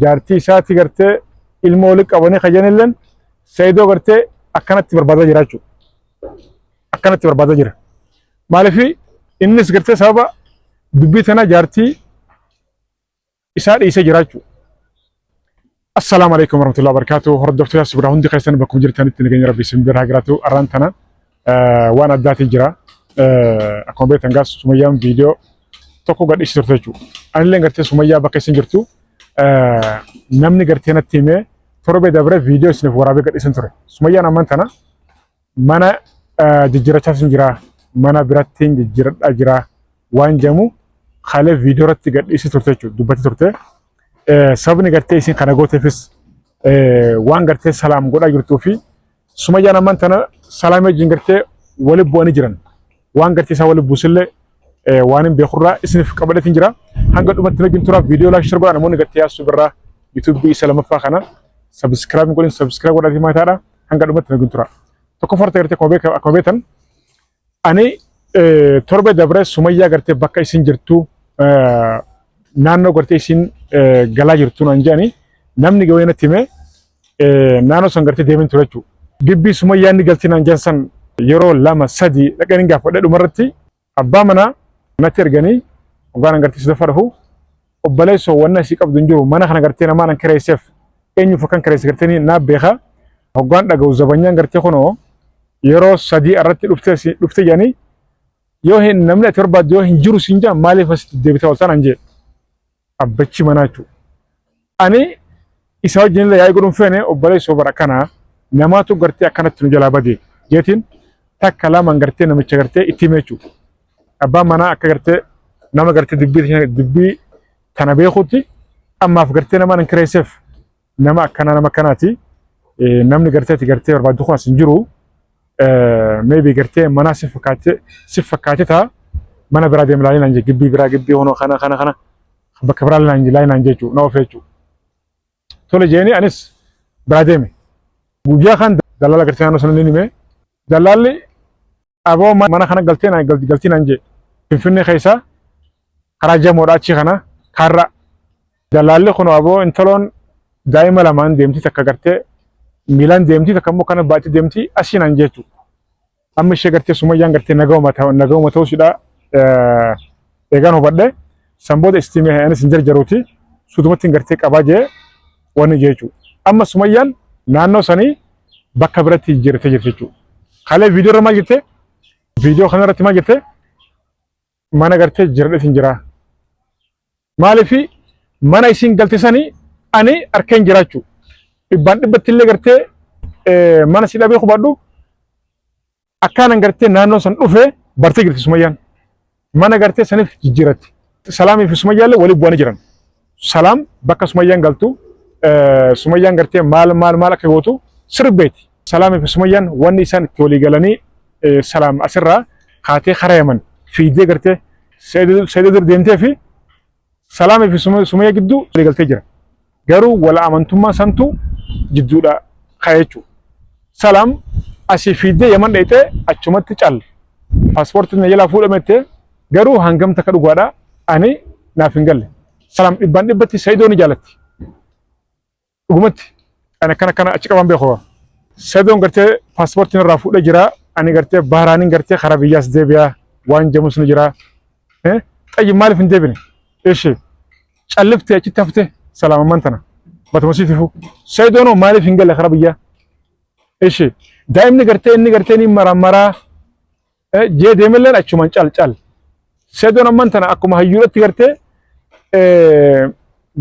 Jaartii isaati gartee ilmoo walitti qabanii kajanilleen Saidoo gartee akkanatti barbaadaa jira jechuudha. Akkanatti barbaadaa jira. Maaliif innis gartee sababa dubbii tana jaartii isaa dhiisee jira jechuudha. Assalaamu alaikum warahmatullahi wabarakatuh. Hordoftoota Yaasuu biraa hundi keessan bakkuma jirtanitti nageenya Rabbii isin bira haa jiraatu. Arraan tana waan addaatii jira. Akkuma beektan gaas Sumayyaan viidiyoo tokko gadhiisi turte jechuudha. Anillee gartee Sumayyaa bakka isin jirtu namni gartee natti himee torbee dabre viidiyoo isiniif waraabee gadhiisan ture. Sumayyaan amman tana mana jijjiirachaa isin jira. Mana birattiin jijjiiradhaa jira waan jedhamu kalee viidiyoo irratti gadhiisi turte jechuudha. Dubbatti turte. Sababni gartee isin kana gooteefis waan gartee salaam godhaa jirtuu fi Sumayyaan amman tana salaamii wajjin gartee wali bu'anii jiran. Waan gartee isaa wali buusillee waan hin beekurraa isiniif qabadheetiin jira. Hanga dhumatti wajjin turaa viidiyoo laayik shar godhaa namoonni gartee Yaasuu Birraa yuutuubii isa lammaffaa kana sabiskiraayib godhin sabiskiraayib godhaatii maataadha. Hanga dhumatti wajjin turaa. Tokkoffaa irratti gartee akkuma beektan ani torbe dabre Sumayyaa gartee bakka isin jirtu naannoo gartee isin galaa jirtu naan jedhani namni gawee natti hime naannoo san gartee deemin ture jechuudha. Gibbii Sumayyaa inni galti naan jedhan san yeroo lama sadi dhaqeen hin gaafadhe dhumarratti abbaa manaa natti erganii hoggaan gartee sadaffaa dhufu obboleessoo wanna isii qabdu hin jiru mana kana gartee namaa nan kireesseef eenyuuf akkan kireesse gartee naa beeka hoggaan dhaga'u zabanyaan gartee kunoo yeroo sadii irratti dhufte dhufte jedhanii yoo hin namni ati barbaaddu yoo hin jiru siin jedhan maaliif asitti deebitee oltaan an jee abbachi manaa jechuudha. Ani isa wajjin illee yaa'ii godhuun feene obboleessoo bara kanaa namaatu gartee akkanatti nu jalaa bade jeetiin takka lamaan gartee namicha gartee itti hime jechuudha. Abbaan manaa akka gartee nama gartee dubbii dubbii tana beekutti ammaaf gartee nama nan kireesseef nama akkanaa nama akkanaati. Namni gartee ati gartee barbaaddu kun as hin jiru. Maybe gartee manaa si fakkaate si fakkaate ta'a mana biraa deem laalii naan jee gibbii biraa gibbii honoo kana kana kana bakka biraa laalii naan jechuudha na ofe jechuudha. Tole jeeni anis biraa deeme. Guyyaa kan dalaala gartee naannoo sana ni hime. Dalaalli aboo mana kana galtee naan galtii naan jee Finfinnee keessaa karaa jamoodha achi kana karra dalaalli kun aboo intaloon daa'ima lamaan deemti takka gartee miilaan deemti takka immoo kana baatti deemti asii naan jechuudha. Amma ishee gartee Sumayyaan gartee nagawuma nagawuma ta'uu sidha eegaan hubadhe san booda istiimee anis hin jarjaruuti suutumatti hin gartee qabaa jee wanni jechuudha. Amma Sumayyaan naannoo sanii bakka biratti jijjiirratee jirti jechuudha. Kalee viidiyoo irra maal jette? Viidiyoo kana irratti maal jette? Mana gartee jiradhe hin jira. Maaliif mana isiin galte sanii ani harkeen jiraachuu. Dhibbaan dhibbatti illee gartee mana si dhabee hubadhu akkaanan gartee naannoo san dhufe bartee jirti Sumayyaan. Mana gartee saniif jijjiiratti. Salaamii fi Sumayyaan illee waliin bu'anii jiran. Salaam bakka Sumayyaan galtu Sumayyaan gartee maal maal maal akka gootu sirbeeti. Salaamii fi Sumayyaan wanni isaan itti walii galanii Salaam asirraa kaatee karaa Yaman fiigdee gartee Saidoo dura deemtee fi Salaamii fi Sumayyaa gidduu walii galtee jira. Garuu wal amantummaa santu jidduudha ka'e jechuudha. Salaam asii fiigdee Yaman dhayxee achumatti cal. Paaspoortiin na jalaa fuudhamettee garuu hangam takka dhugaadha ani naaf hin galle. Salaam dhibbaan dhibbatti Saidoo ni jaalatti. Dhugumatti ani akkana akkana achi qaban beeku. Saidoon gartee paaspoortiin irraa fuudhee jira. Ani gartee baaraaniin gartee karaa biyyaas deebi'a waan jamus ni jira. Xayyi maaliif hin deebine? Ishi calliftee achitti haftee salaamamman tana. Batuma siitifu. Saidoon maaliif hin galle karaa biyyaa? Ishi daa'imni gartee inni gartee ni maramaraa jee deemelleen achumaan cal cal. Seedoon amman tana akkuma hayyuudhatti gartee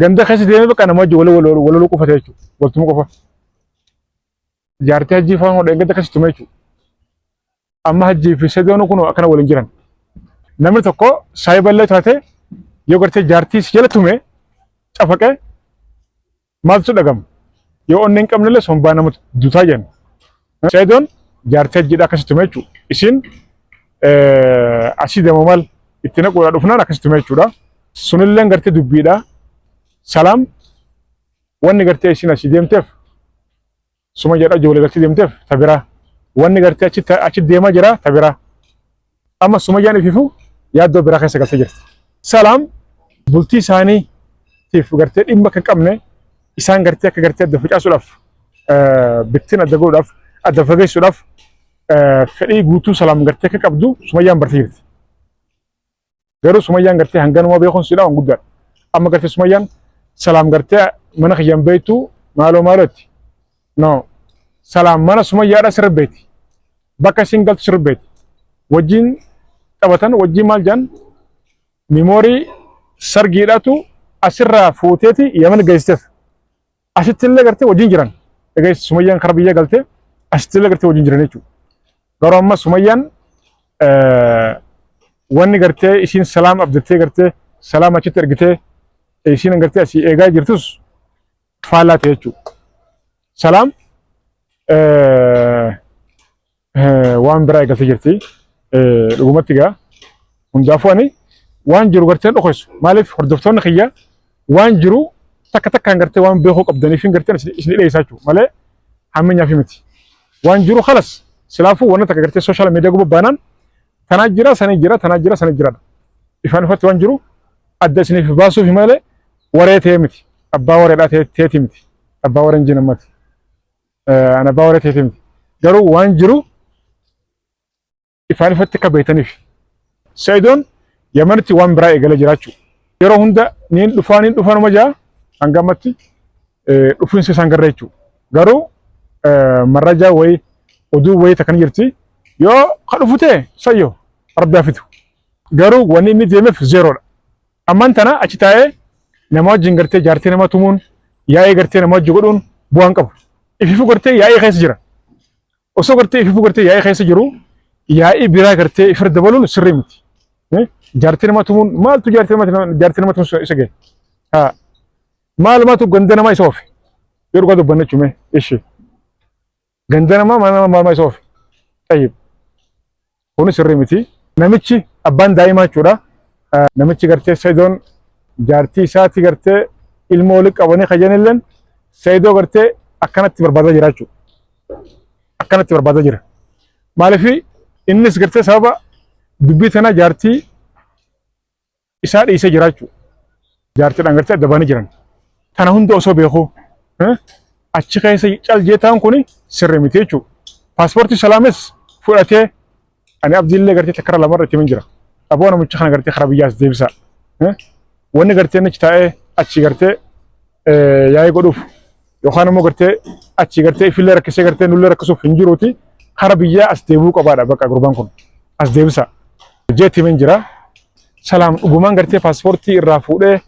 ganda keessa deemee bakka nama wajjin wal loluu qofa ta'e jechuudha. Waltuma qofa. Jaartii hajjii faan hodhee ganda keessa tume jechuudha. Amma hajjii fi seedoon kun akkana waliin jiran. Namni tokko saayiballee taate yoo gartee jaartii si jala tume cafaqee maaltu dhagama? Yoo onnee hin qabnellee sombaa nama dutaa jenna. Seedoon jaartii hajjiidha akkasi tume jechuudha. Isiin asii deemu mal itti naquudha dhufnaan akkasi tume jechuudha. Sunillee gartee dubbiidha. Salaam wanni gartee isiin asii deemteef suma jedha ijoollee galtee deemteef ta biraa. Wanni gartee achi achi deemaa jira ta biraa. Amma Sumayyaan ififu yaaddoo biraa keessa galtee jirti. Salaam bultii isaaniitiif gartee dhimma kan qabne Isaan gartee akka gartee adda facaasuudhaaf, bittin adda godhuudhaaf, adda fageessuudhaaf fedhii guutuu Salaam gartee akka qabdu Sumayyaan bartee jirti. Garuu Sumayyaan gartee hanganuma beekuun siidhaa waan guddaadha. Amma gartee Sumayyaan Salaam gartee mana kiyyaan beektu maaloo maalootti. No. Salaam mana Sumayyaadha sirri beekti. Bakka isin galtu sirri beekti. Wajjin taphatan, wajjin maal jedhan, memory sargiidhaatu asirraa fuuteeti Yaman geessiteef. Asitti illee gartee wajjin jiran. Egaa Sumayyaan kara biyya galtee asitti illee gartee wajjin jiran jechuudha. Garuu amma Sumayyaan wanni gartee isiin Salaam abdattee, gartee Salaam achitti ergitee isiin gartee asii eegaa jirtus faallaa ta'e jechuudha. Salaam waan biraa eegaltee jirti. Dhugumatti gaa hundaafuu ani waan jiru gartee dhokeessu. Maaliif hordoftoonni kiyya waan jiru takka takkaan gartee waan beekuu qabdaniif gartee isin dhiyeessaa jechuudha malee hammeenyaaf miti. Waan jiru khalas silaafuu wanna takka gartee social media gubbaa baanaan tanaa jira, sanii jira, tanaa jira, sanii jira. Ifaan ifatti waan jiru adda isiniif baasuuf malee waree ta'ee miti. Abbaa wareedhaa ta'eeti miti. Abbaa wareen jina mati. Ani abbaa waree ta'eeti miti. Garuu waan jiru ifaan ifatti akka beektaniif. Sa'idoon Yamanitti waan biraa eegalee jiraachuu. Yeroo hunda niin dhufaa, niin dhufaa numa jaa, hanga ammatti dhufiinsa isaan garra jechuudha. Garuu marrajaa wayii, oduu wayii takkan jirti. Yoo ka dhufu ta'e sayyo rabbi haa fidu. Garuu wanni inni deemeef zeeroodha. Ammaan tana achi taa'ee nama wajjin gartee jaartii nama tumuun, yaa'ii gartee nama wajji godhuun bu'aan qabu. Ififuu gartee yaa'ii keessa jira. Osoo gartee ififuu gartee yaa'ii keessa jiru yaa'ii biraa gartee ifirra dabaluun sirrii miti. Jaartii nama tumuun maaltu jaartii nama tumuun isa gahe? Haa. Maalumaatu ganda namaa isa oofe? Yoo dhugaa dubbanne jechuun ishee. Ganda namaa mana namaa maalumaa isa oofe? Tayyib. Kun sirrii miti. Namichi abbaan daa'imaa jechuudha. Namichi gartee Sa'idoon jaartii isaati gartee ilmoo walitti qabanii kajanilleen Sa'idoo gartee akkanatti barbaadaa jira jechuudha. Akkanatti barbaadaa jira. Maaliif innis gartee sababa dubbii tana jaartii isaa dhiisee jira jechuudha. Jaartiidhaan gartee adda baanii jiran. Tana hunda osoo beekuu achi keessa cal jeetaan kun sirrii miti jechuudha. Paaspoortii Salaames fudhatee ani Abdiillee gartee takkara lamarra itti himin jira. Aboo, namicha kana gartee karaa biyyaas deebisaa. Wanni gartee inni achi taa'ee achi gartee yaa'ii godhuuf yookaan immoo gartee achi gartee ifillee rakkisee gartee nullee rakkisuuf hin jiruuti, kara biyyaa as deebi'uu qabaadha, bakka gurbaan kun as deebisa. Jeetti himin jira. Salaam dhugumaan gartee paaspoortii irraa fuudhee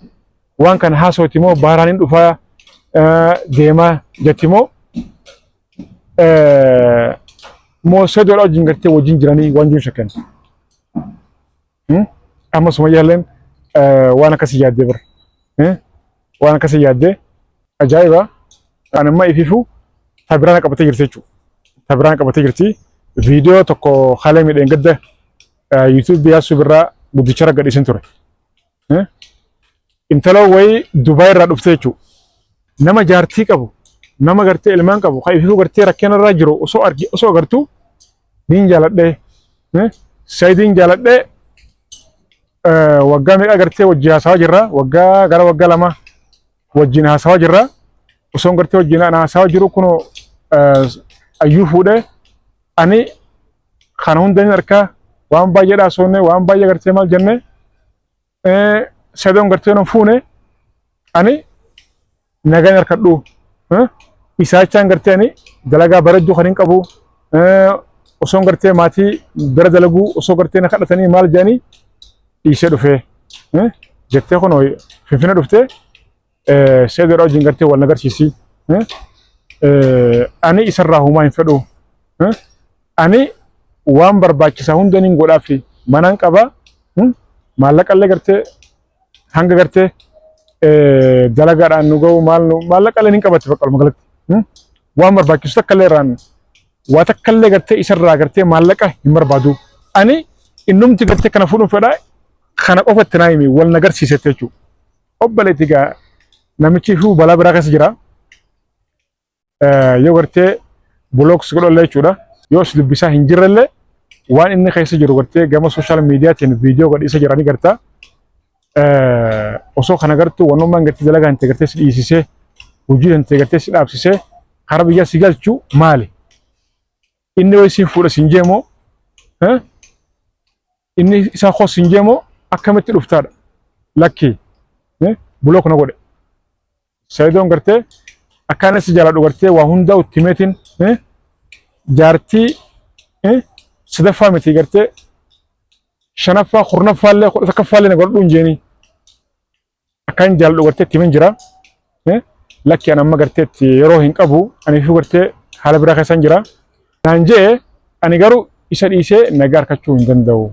waan kana haasawti moo baaraaniin dhufaa deemaa jetti moo moo Sa'idoodha wajjin gartee wajjin jiranii waan jiru shakkan. Amma Sumayyaalleen waan akkasii yaaddee bara. Waan akkasii yaaddee ajaa'iba. Ani amma ifiifuu tabiraan qabatee jirti jechuudha. Tabiraan qabatee jirti. Viidiyoo tokko haala miidheen gadda YouTube yaasuu birraa guddicha gadhiisin ture. Intala wayii Dubaay irraa dhufte jechuudha. Nama jaartii qabu, nama gartee ilmaan qabu, kan ifiifuu gartee rakkina irraa jiru osoo argi osoo agartuu niin jaaladhee, Sa'idiin jaaladhee, waggaa meeqa gartee wajjin haasawaa jirra, waggaa gara waggaa 2 wajjin haasawaa jirra. Osoo gartee wajjin haasawaa jiru kunoo ayyuu fuudhee, ani kana hunda hin arkaa, waan baay'ee haasofne, waan baay'ee gartee maal jenne, Sa'idoon gartee nan fuune, ani nagaan harkadhu isaachaan gartee ani dalagaa bareedduu kan hin qabu, osoon gartee maatii bira dalaguu, osoo gartee na kadhatanii maal jedhanii dhiisee dhufee jettee, kunoo Finfinnee dhuftee Sa'idoodha wajjin gartee wal nagarsiisi. Ani isarraa humaa hin fedhu. Ani waan barbaachisaa hunda nin godhaafi, manaan qaba, maallaqa illee gartee hanga gartee dalagaadhaan nu ga'u maal nu maallaqa illee nin qabatti, bakka walumaa galatti. Waan barbaachisu takka illee irraan waa takka illee gartee isarraa gartee maallaqa hin barbaadu. Ani innumti gartee kana fuudhuun fedha, kana qofa itti naa himi, wal nagarsiisetti jechuudha. Obboleetti gaa namichi fi balaa biraa keessa jira. Yoo gartee block godhallee jechuudha. Yoo si dubbisaa hin jirrellee waan inni keessa jiru gartee gama social mediatiin viidiyoo gadhiisa jiranii gartaa. Osoo kana gartuu wannummaan gartee dalagaa hin ta'e gartee si dhiisisee hojii tantee gartee si dhaabsisee karaa biyyaa si galchu maali? Inni wayi siin fuudha siin jeemoo inni isaa kos siin jeemoo akkamitti dhuftaadha? Lakkii block na godhe. Sayidoon gartee akkaan si jaaladhu gartee waa hundaa itti himeetiin jaartii sadaffaa miti gartee shanaffaa kurnaffaallee 11ffaallee na godhadhu hin jeenii. Akkaan jaaladhu gartee itti himen jira. Lakki ani amma gartee itti yeroo hin qabu ani fi gartee haala biraa keessan jira. Naan jee ani garuu isa dhiisee nagaa argachuu hin danda'u.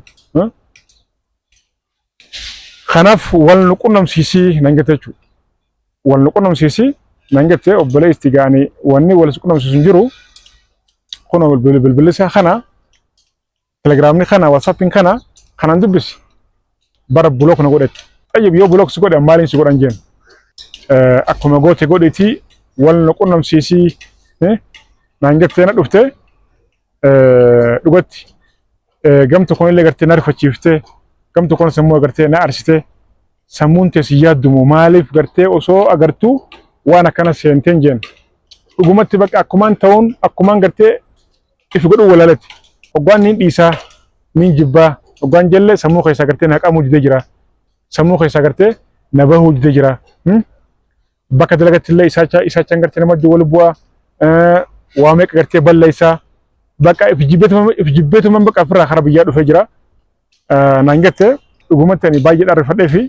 Kanaaf wal nu qunnamsiisii nan jette jechuudha. Wal nu qunnamsiisii nan jette obboleessi gaanii wanni wal qunnamsiisu hin jiru. Kun bilbilli isaa kana telegiraamni kana waatsaappiin kana kanaan dubbisi. Bara block na godhette. Xayyib yoo block si godhe maaliin si godhan jeen. Akkuma goote godhitii wal nu qunnamsiisii naan jettee na dhufte dhugatti gam tokkoon illee gartee na rifachiiftee gam tokkoon sammuu gartee na arsitee sammuun tee si yaaddumu maaliif gartee osoo agartuu waan akkana seenteen jeen dhugumatti bakka akkumaan ta'uun akkumaan gartee if godhuu walaalatti hoggaan niin dhiisaa niin jibbaa hoggaan jallee sammuu keessaa gartee na haqamuu didee jira sammuu keessaa gartee na bahuu didee jira bakka dalagatti illee isaachaan gartee nama wajjin wal bu'aa waa meeqa gartee balleessaa bakka if jibbeetuma bakka ofirraa karaa biyyaa dhufee jira. Naan jette dhugumatti ani baay'ee dharrifadhee fi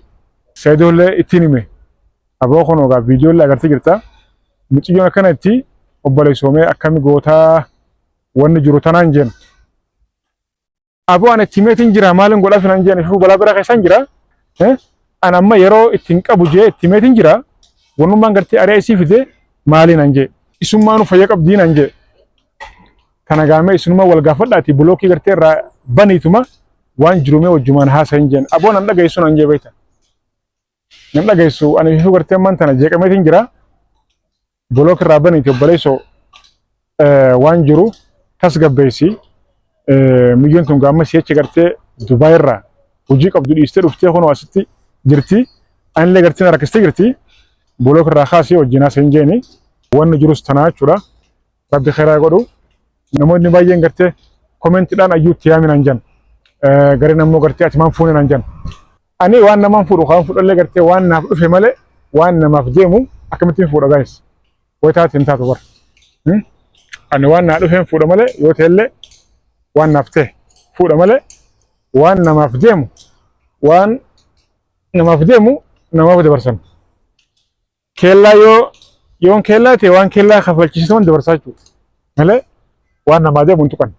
Sayidoollee ittiin hime. Aboo kun ogaa viidiyoolee agartee jirta. Mucayyoon akkana itti obboleessoomee akkami gootaa wanni jiru tanaan jeen. Aboo ani itti himeetiin jira maalin godhaaf naan jeen ifuu balaa biraa keessaan jira. Ani amma yeroo ittiin qabu jee itti himeetiin jira. Wannummaan gartee ari'a isii fide maali naan jee. Isummaanuu fayya qabdii naan jee. Kana gaamee isinuma wal gaafadhaati block gartee irraa baniituma waan jirumee wajjumaan haasayin jeen. Aboo nan dhageessu naan jee beekta. Nan dhageessu ani ifuu gartee ammaan tana jeeqameetiin jira. Block irraa baniiti obboleessoo waan jiru tasgabbeessi. Miyyoon tun gaamma si'achi gartee Dubaay irraa hojii qabdu dhiistee dhuftee kunoo asitti jirti. Anillee gartee na rakkistee jirti. Block irraa kaasii wajjin haasayin jeeni. Wanni jirus tanaa jechuudha. Rabbi khairaa godhu. Namoonni baay'een gartee commentiidhaan ayyuutti yaami naan jan. Gareen ammoo gartee ati maan fuune naan jan. Ani waan namaan fuudhu kaan fudhallee gartee waan naaf dhufe malee waan namaaf deemu akkamittiin fuudha guys. Way taate hin taatu bara. Ani waan naa dhufeen fuudha malee yoo ta'ellee waan naaf ta'e fuudha malee waan namaaf deemu waan namaaf deemu namaaf dabarsan. Keellaa yoo yoon keellaa ta'e waan keellaa kafalchiisuun dabarsaa jechuudha. Malee waan namaa deemu hin tuqan.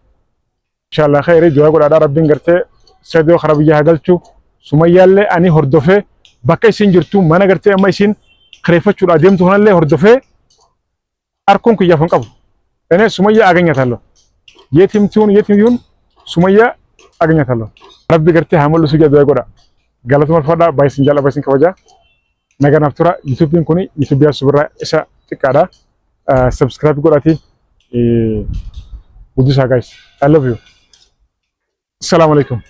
Inshallah khayri du'aa godhaadhaa rabbiin gartee Saidoo karaa biyyaa haa galchu. Sumayyaallee ani hordofee bakka isin jirtu mana gartee amma isin kireeffachuudhaa deemtu kanallee hordofee arkuun kiyyaaf hin qabu. Ene Sumayyaa aganyataallo. Yeetimtuun yeetimyuun Sumayyaa aganyataallo. Rabbi gartee haa mul'isu jedha du'aa godha. Galatuma ulfaadhaa baay'ee isin jaalladha baay'ee isin kabaja. Nagaa naaf tura. Yuutuubiin kun yuutuubii asubirraa isa xiqqaadha. Subscribe godhaatii guddisaa guys. I love you. Assalamu alaikum.